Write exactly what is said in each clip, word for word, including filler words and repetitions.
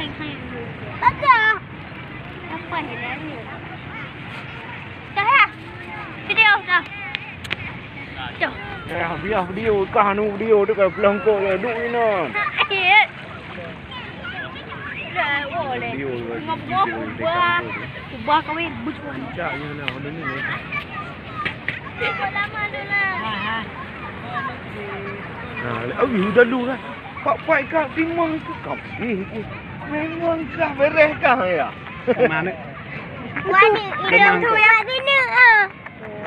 Bagus. Apa ni? Dah lah. Video dah. Dah. Eh, biar video kah anu video tu kan pelangkok dia duduk ni nah. Sakit. Dah, boleh. Video tu. Ngapa ubah? Ubah kawin. Bukan. Cak ni lah, ada ni. Lama tu lah. Nah, oh, udah lu kan. Pak Pai ka timang tu ka. Eh, eh. Memang ka beres ka ya. Mana? Wani, idong tu ya. Sini ah.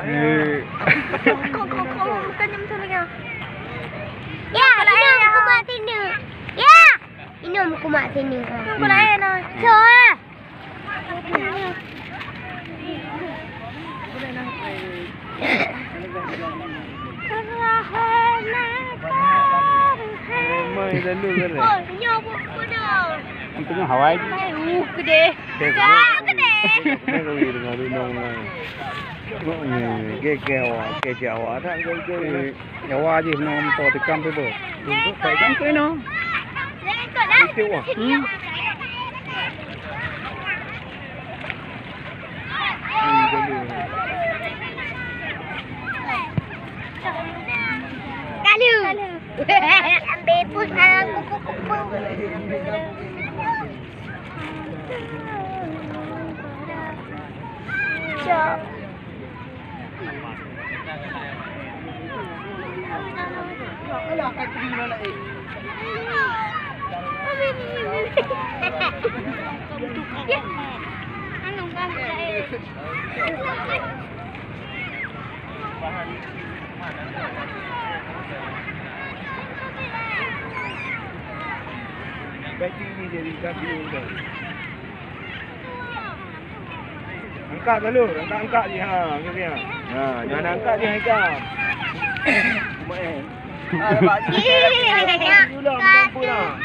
Eh. Kok, kok, kok, bukan macam tu lagi. Ya, idong aku buat sini. Ya. Inong kumat sini. Nang pula eh, nah. So, ah. Mai lalu kan? Oh, nyoe buku dah. Itu mah Hawaii. Hai, uh, gede. Gede. Gede. Ni kau dengar inong lah. Ni, gege awak, gege awak. Ada gege. Nyawa jih nong moto tikam tu tu. Tikam tu ino. Itu wah. Hmm. Kalu. Bepus alam kupu-kupu. Cok. Baik tinggi jadi kaki udah. Angkat dulu, angkat, angkat je ha, angkat je. Ha, jangan angkat je ha. Main. Ha, nampak je. Dulu lah, mampu lah.